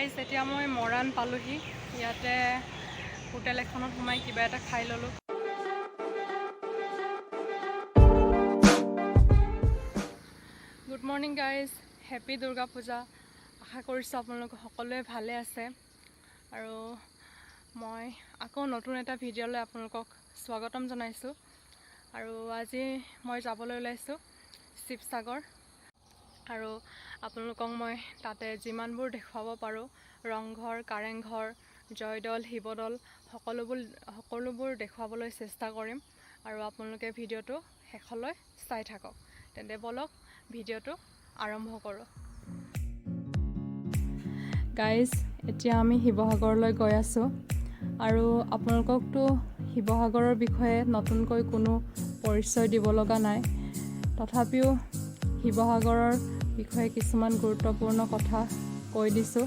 Guys, এতিয়া মই মৰাণ পালোহি। ইয়াতে হোটেল এখনত সোমাই কিবা এটা খাই ল'লোঁ। Good morning guys, happy Durga Puja. আশা কৰিছোঁ আপোনালোক সকলোৱে ভালে আছে আৰু মই আকৌ নতুন এটা ভিডিঅ'লৈ আপোনালোকক স্বাগতম জনাইছোঁ। আৰু আজি মই যাবলৈ ওলাইছোঁ শিৱসাগৰ আৰু আপোনালোকক মই তাতে যিমানবোৰ দেখুৱাব পাৰোঁ, ৰংঘৰ, কাৰেংঘৰ, জয়দৌল, শিৱদৌল সকলোবোৰ সকলোবোৰ দেখুৱাবলৈ চেষ্টা কৰিম আৰু আপোনালোকে ভিডিঅ'টো শেষলৈ চাই থাকক। তেন্তে ব'লক, ভিডিঅ'টো আৰম্ভ কৰোঁ। গাইজ, এতিয়া আমি শিৱসাগৰলৈ গৈ আছোঁ আৰু আপোনালোককতো শিৱসাগৰৰ বিষয়ে নতুনকৈ কোনো পৰিচয় দিব লগা নাই। তথাপিও শিৱসাগৰৰ বিষয়ে কিছুমান গুৰুত্বপূৰ্ণ কথা কৈ দিছোঁ।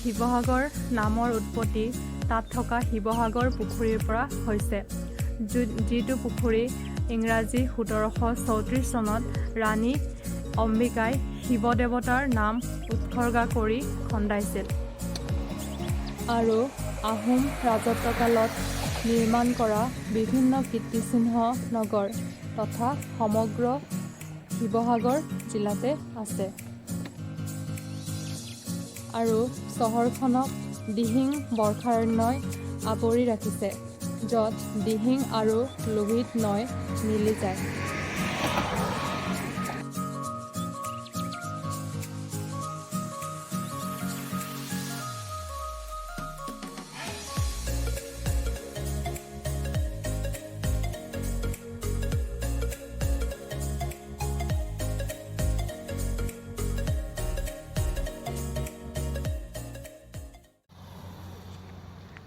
শিৱসাগৰ নামৰ উৎপত্তি তাত থকা শিৱসাগৰ পুখুৰীৰ পৰা হৈছে, যিটো পুখুৰী ইংৰাজী 1734 চনত ৰাণী অম্বিকাই শিৱ দেৱতাৰ নাম উৎসৰ্গা কৰি খন্দাইছিল আৰু আহোম ৰাজত্বকালত নিৰ্মাণ কৰা বিভিন্ন কীৰ্তিচিহ্ন নগৰ তথা সমগ্ৰ শিৱসাগৰ জিলাতে আছে। আৰু চহৰখনক দিহিং বৰ্ষাৰণ্যই আৱৰি ৰাখিছে, য'ত দিহিং আৰু লোহিত নৈ মিলি যায়।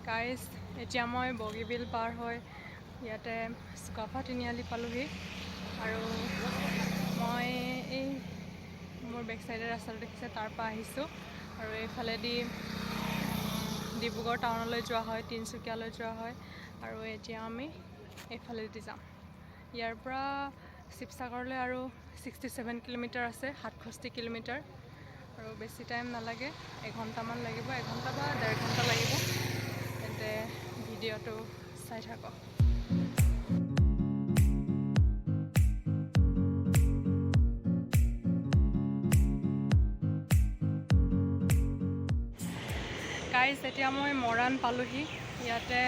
গাইজ, এতিয়া মই বগীবিল পাৰ হৈ ইয়াতে চুকাফা তিনিআলি পালোহি আৰু মই এই মোৰ বেক চাইডে ৰাস্তাটো দেখিছে, তাৰ পৰা আহিছোঁ আৰু এইফালেদি ডিব্ৰুগড় টাউনলৈ যোৱা হয়, তিনিচুকীয়ালৈ যোৱা হয়। আৰু এতিয়া আমি এইফালেদি যাম। ইয়াৰ পৰা শিৱসাগৰলৈ আৰু 67 কিলোমিটাৰ আছে, 67 কিলোমিটাৰ আৰু বেছি টাইম নালাগে, এঘণ্টামান লাগিব, এঘণ্টা বা ডেৰ ঘণ্টা লাগিব। তেন্তে ভিডিঅ'টো চাই থাকক। গাইজ, এতিয়া মই মৰাণ পালোহি। ইয়াতে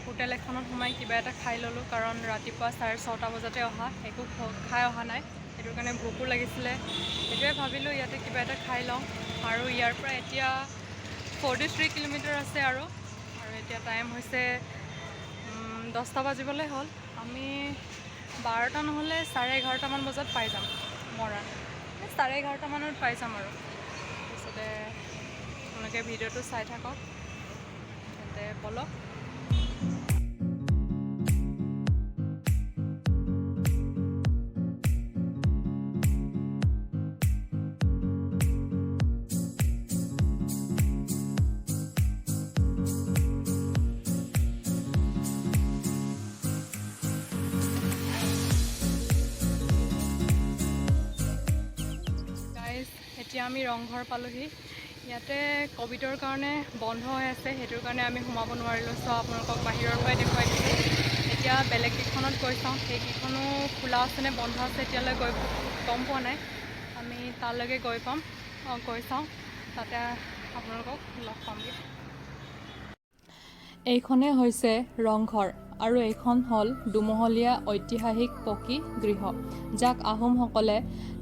হোটেল এখনত সোমাই কিবা এটা খাই ল'লোঁ, কাৰণ ৰাতিপুৱা 6:30 বজাতে অহা, একো খাই অহা নাই। সেইটো কাৰণে ভোকো লাগিছিলে। সেইটোৱে ভাবিলোঁ ইয়াতে কিবা এটা খাই লওঁ। আৰু ইয়াৰ পৰা এতিয়া 43 কিলোমিটাৰ আছে আৰু আৰু এতিয়া টাইম হৈছে 10টা বাজিবলৈ হ'ল। আমি 12টা নহ'লে 11:30টামান বজাত পাই যাম মৰাণ, এই 11:30মানত পাই যাম। আৰু তাৰপিছতে আপোনালোকে ভিডিঅ'টো চাই থাকক। তেন্তে ব'লক। গাইজ, এতিয়া আমি ৰংঘৰ পালোহি। ইয়াতে ক'ভিডৰ কাৰণে বন্ধ হৈ আছে, সেইটোৰ কাৰণে আমি সোমাব নোৱাৰিলোঁ। চ' আপোনালোকক বাহিৰৰ পৰাই দেখুৱাই দিছোঁ। এতিয়া বেলেগ কেইখনত গৈ চাওঁ, সেইকেইখনো খোলা আছে নে বন্ধ আছে এতিয়ালৈ গৈ গম পোৱা নাই। আমি তালৈকে গৈ পাম, অঁ, গৈ চাওঁ, তাতে আপোনালোকক লগ পামগৈ। এইখনেই হৈছে ৰংঘৰ আৰু এইখন হ'ল দুমহলীয়া ঐতিহাসিক পকী গৃহ, যাক আহোমসকলে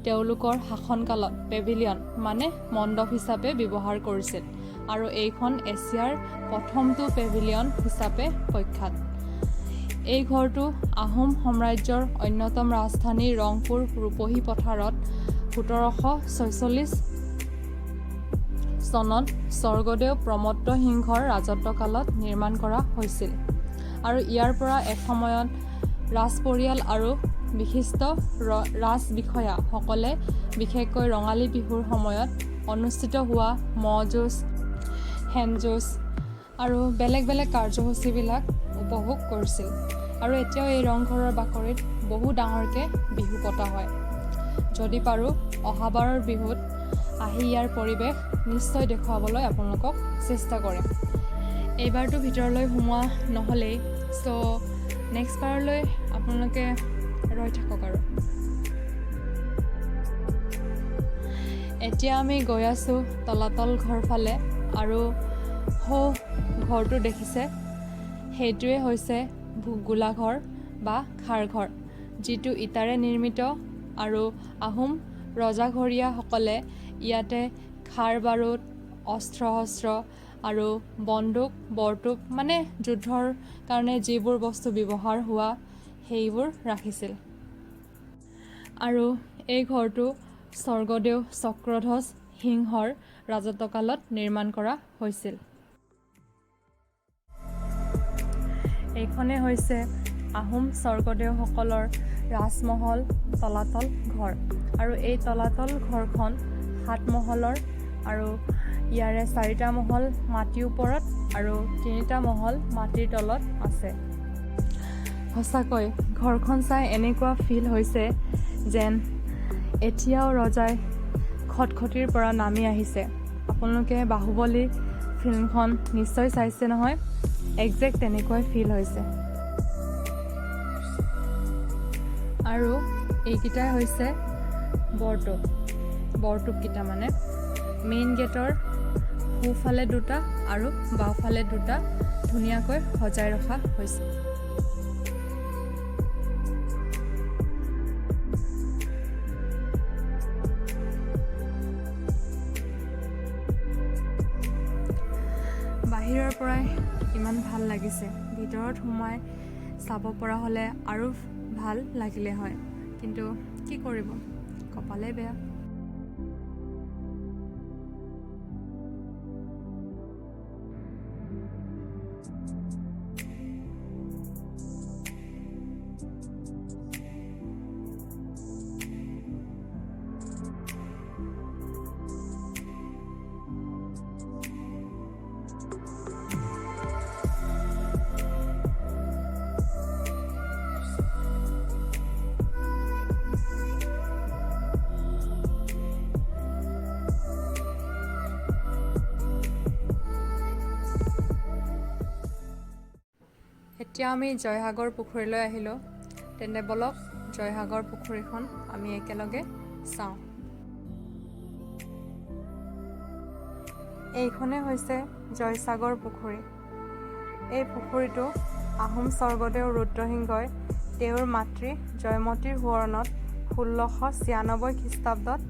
তেওঁলোকৰ শাসনকালত পেভিলিয়ন মানে মণ্ডপ হিচাপে ব্যৱহাৰ কৰিছিল আৰু এইখন এছিয়াৰ প্ৰথমটো পেভিলিয়ন হিচাপে প্ৰখ্যাত। এই ঘৰটো আহোম সাম্ৰাজ্যৰ অন্যতম ৰাজধানী ৰংপুৰ ৰূপহী পথাৰত 1746 চনত স্বৰ্গদেউ প্ৰমত্ত সিংহৰ ৰাজত্বকালত নিৰ্মাণ কৰা হৈছিল আৰু ইয়াৰ পৰা এসময়ত ৰাজপৰিয়াল আৰু বিশিষ্ট ৰাজবিষয়াসকলে বিশেষকৈ ৰঙালী বিহুৰ সময়ত অনুষ্ঠিত হোৱা ম'হ যুঁজ, শেন যুঁজ আৰু বেলেগ বেলেগ কাৰ্যসূচীবিলাক উপভোগ কৰিছিল। আৰু এতিয়াও এই ৰংঘৰৰ বাকৰিত বহু ডাঙৰকৈ বিহু পতা হয়। যদি পাৰোঁ, অহাবাৰৰ বিহুত আহি ইয়াৰ পৰিৱেশ নিশ্চয় দেখুৱাবলৈ আপোনালোকক চেষ্টা কৰিম। এইবাৰতো ভিতৰলৈ সোমোৱা নহ'লেই, চ' নেক্সট বাৰলৈ আপোনালোকে ৰৈ থাকক। আৰু এতিয়া আমি গৈ আছোঁ তলাতল ঘৰ ফালে। আৰু সৌ ঘৰটো দেখিছে, সেইটোৱে হৈছে গোলাঘৰ বা খাৰঘৰ, যিটো ইটাৰে নিৰ্মিত। আৰু আহোম ৰজাঘৰীয়াসকলে ইয়াতে খাৰ বাৰুদ, অস্ত্ৰ শস্ত্ৰ আৰু বন্দুক, বৰটোপ, মানে যুদ্ধৰ কাৰণে যিবোৰ বস্তু ব্যৱহাৰ হোৱা সেইবোৰ ৰাখিছিল। আৰু এই ঘৰটো স্বৰ্গদেউ চক্ৰধ্বজ সিংহৰ ৰাজত্বকালত নিৰ্মাণ কৰা হৈছিল। এইখনেই হৈছে আহোম স্বৰ্গদেউসকলৰ ৰাজমহল তলাতল ঘৰ। আৰু এই তলাতল ঘৰখন 7 মহলৰ আৰু ইয়াৰে 4টা মহল মাটিৰ ওপৰত আৰু 3টা মহল মাটিৰ তলত আছে। সঁচাকৈ ঘৰখন চাই এনেকুৱা ফিল হৈছে যেন এতিয়াও ৰজাই খটখটিৰ পৰা নামি আহিছে। আপোনালোকে বাহুবলী ফিল্মখন নিশ্চয় চাইছে নহয়? একজেক্ট তেনেকুৱাই ফিল হৈছে। আৰু এইকেইটাই হৈছে বৰটোপ। বৰটোপকেইটা মানে মেইন গেটৰ সোঁফালে 2টা আৰু বাওঁফালে 2টা ধুনীয়াকৈ সজাই ৰখা হৈছে। বাহিৰৰ পৰাই ইমান ভাল লাগিছে, ভিতৰত সোমাই চাব পৰা হ'লে আৰু ভাল লাগিলে হয়, কিন্তু কি কৰিব, কপালেই বেয়া। এতিয়া আমি জয়সাগৰ পুখুৰীলৈ আহিলোঁ। তেন্তে ব'লক জয়সাগৰ পুখুৰীখন আমি একেলগে চাওঁ। এইখনে হৈছে জয়সাগৰ পুখুৰী। এই পুখুৰীটো আহোম স্বৰ্গদেউ ৰুদ্ৰসিংহই তেওঁৰ মাতৃ জয়মতীৰ সোঁৱৰণত 1696 খ্ৰীষ্টাব্দত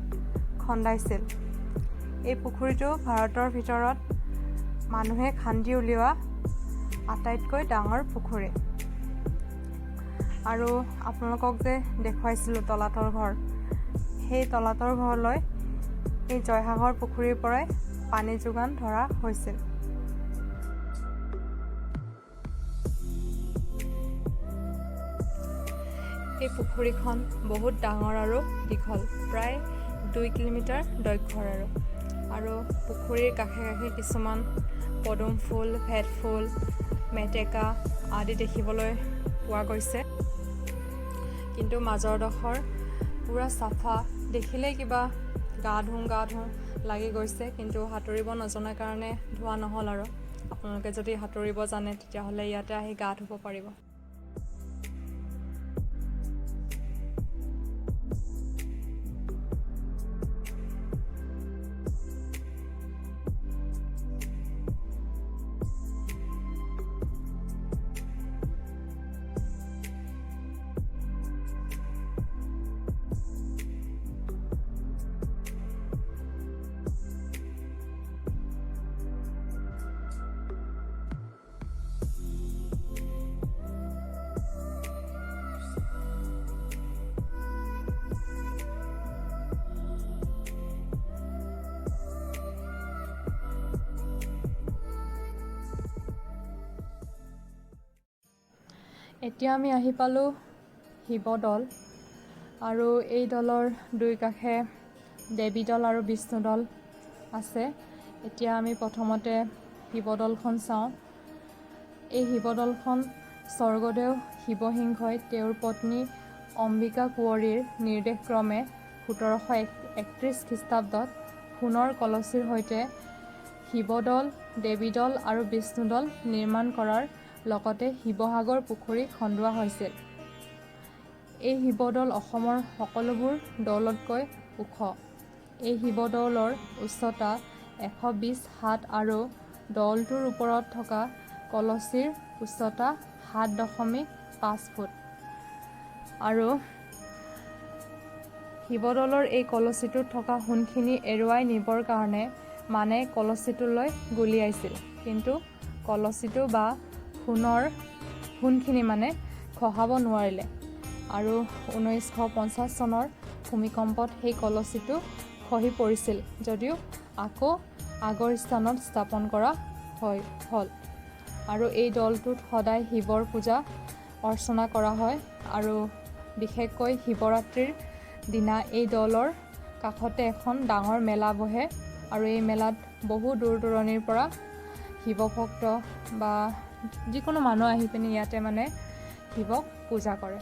খন্দাইছিল। এই পুখুৰীটো ভাৰতৰ ভিতৰত মানুহে খান্দি উলিওৱা আটাইতকৈ ডাঙৰ পুখুৰী। আৰু আপোনালোকক যে দেখুৱাইছিলোঁ তলাতল ঘৰ, সেই তলাতল ঘৰলৈ এই জয়সাগৰ পুখুৰীৰ পৰাই পানী যোগান ধৰা হৈছিল। এই পুখুৰীখন বহুত ডাঙৰ আৰু দীঘল, প্ৰায় 2 কিলোমিটাৰ দৈৰ্ঘ্যৰ। আৰু পুখুৰীৰ কাষে কাষে কিছুমান পদুম ফুল, ভেট ফুল, মেটেকা আদি দেখিবলৈ পোৱা গৈছে। কিন্তু মাজৰডোখৰ পূৰা চাফা, দেখিলেই কিবা গা ধুওঁ গা ধুওঁ লাগি গৈছে, কিন্তু সাঁতুৰিব নজনাৰ কাৰণে ধোৱা নহ'ল। আৰু আপোনালোকে যদি সাঁতুৰিব জানে তেতিয়াহ'লে ইয়াতে আহি গা ধুব পাৰিব। এতিয়া আমি আহি পালোঁ শিৱদৌল। আৰু এই দলৰ দুই কাষে দেৱী দল আৰু বিষ্ণু দল আছে। এতিয়া আমি প্ৰথমতে শিৱদৌলখন চাওঁ। এই শিৱদৌলখন স্বৰ্গদেউ শিৱসিংহই তেওঁৰ পত্নী অম্বিকা কুঁৱৰীৰ নিৰ্দেশক্ৰমে 1731 খ্ৰীষ্টাব্দত সোণৰ কলচীৰ সৈতে শিৱদৌল, দেৱীদৌল আৰু বিষ্ণুদৌল নিৰ্মাণ কৰাৰ লগতে শিৱসাগৰ পুখুৰী খন্দোৱা হৈছিল। এই শিৱদৌল অসমৰ সকলোবোৰ দৌলতকৈ ওখ। এই শিৱদৌলৰ উচ্চতা 120 হাত আৰু দৌলটোৰ ওপৰত থকা কলচীৰ উচ্চতা 7.5 ফুট। আৰু শিৱদৌলৰ এই কলচীটোত থকা সোণখিনি এৰুৱাই নিবৰ কাৰণে মানে কলচীটোলৈ গুলীয়াইছিল, কিন্তু কলচীটো বা সোণৰ সোণখিনি মানে খহাব নোৱাৰিলে। আৰু 1950 চনৰ ভূমিকম্পত সেই কলচীটো খহি পৰিছিল যদিও আকৌ আগৰ স্থানত স্থাপন কৰা হ'ল। আৰু এই দৌলটোত সদায় শিৱৰ পূজা অৰ্চনা কৰা হয় আৰু বিশেষকৈ শিৱৰাত্ৰিৰ দিনা এই দৌলৰ কাষতে এখন ডাঙৰ মেলা বহে আৰু এই মেলাত বহু দূৰ দূৰণিৰ পৰা শিৱভক্ত বা যিকোনো মানুহ আহি পিনি ইয়াতে মানে শিৱক পূজা কৰে।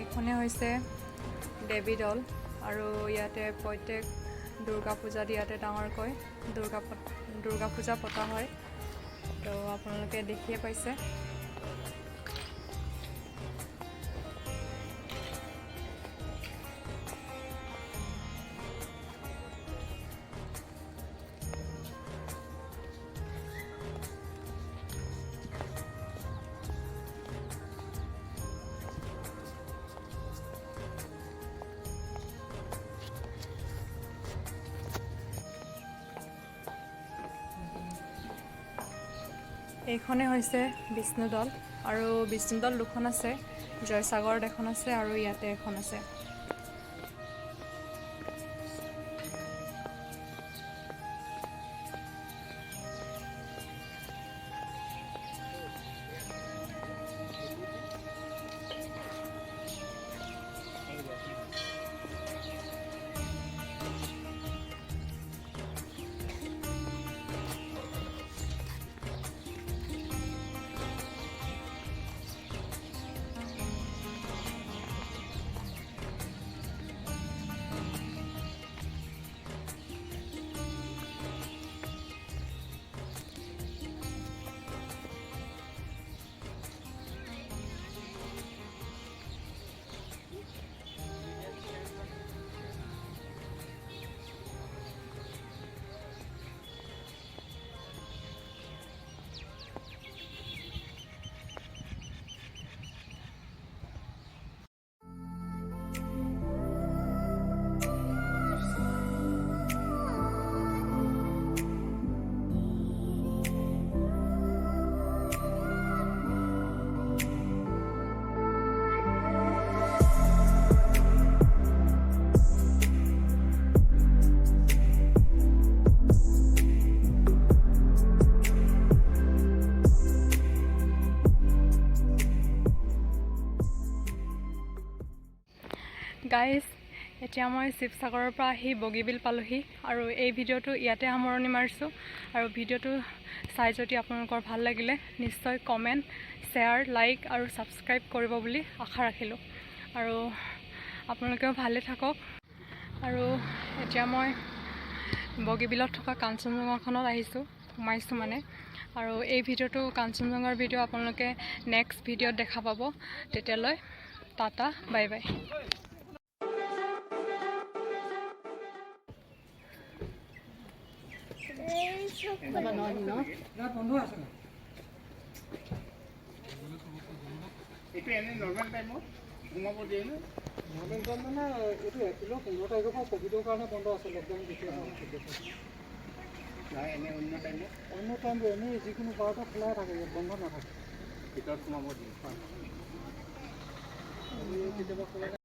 এইখনে হৈছে দেৱী দৌল আৰু ইয়াতে প্ৰত্যেক দুৰ্গা পূজাত ইয়াতে ডাঙৰকৈ দুৰ্গা পূজা পতা হয়। তো আপোনালোকে দেখিয়ে পাইছে। এইখনে হৈছে বিষ্ণুদৌল আৰু বিষ্ণুদৌল দুখন আছে, জয়সাগৰত এখন আছে আৰু ইয়াতে এখন আছে। গাইজ, এতিয়া মই শিৱসাগৰৰ পৰা আহি বগীবিল পালোহি আৰু এই ভিডিঅ'টো ইয়াতে সামৰণি মাৰিছোঁ। আৰু ভিডিঅ'টো চাই যদি আপোনালোকৰ ভাল লাগিলে নিশ্চয় কমেণ্ট, শ্বেয়াৰ, লাইক আৰু ছাবস্ক্ৰাইব কৰিব বুলি আশা ৰাখিলোঁ। আৰু আপোনালোকেও ভালে থাকক। আৰু এতিয়া মই বগীবিলত থকা কাঞ্চনজংঘাখনত আহিছোঁ, সোমাইছোঁ মানে। আৰু এই ভিডিঅ'টো কাঞ্চনজংঘাৰ ভিডিঅ' আপোনালোকে নেক্সট ভিডিঅ'ত দেখা পাব। তেতিয়ালৈ টাটা, বাই বাই। এইটো এনে নৰ্মেল টাইমত সোমাব দিয়ে নে? নৰ্মেল টাইম মানে এইটো এপ্ৰিলৰ 15 তাৰিখৰ পৰা ক'ভিডৰ কাৰণে বন্ধ আছে, লকডাউন যেতিয়া। নহয়, এনে অন্য টাইমত? অন্য টাইম এনেই যিকোনো বাৰতে খোলাই থাকে, ইয়াত বন্ধ নাথাকে। ভিতৰত সোমাব দিয়ে? কেতিয়াবা খোলা।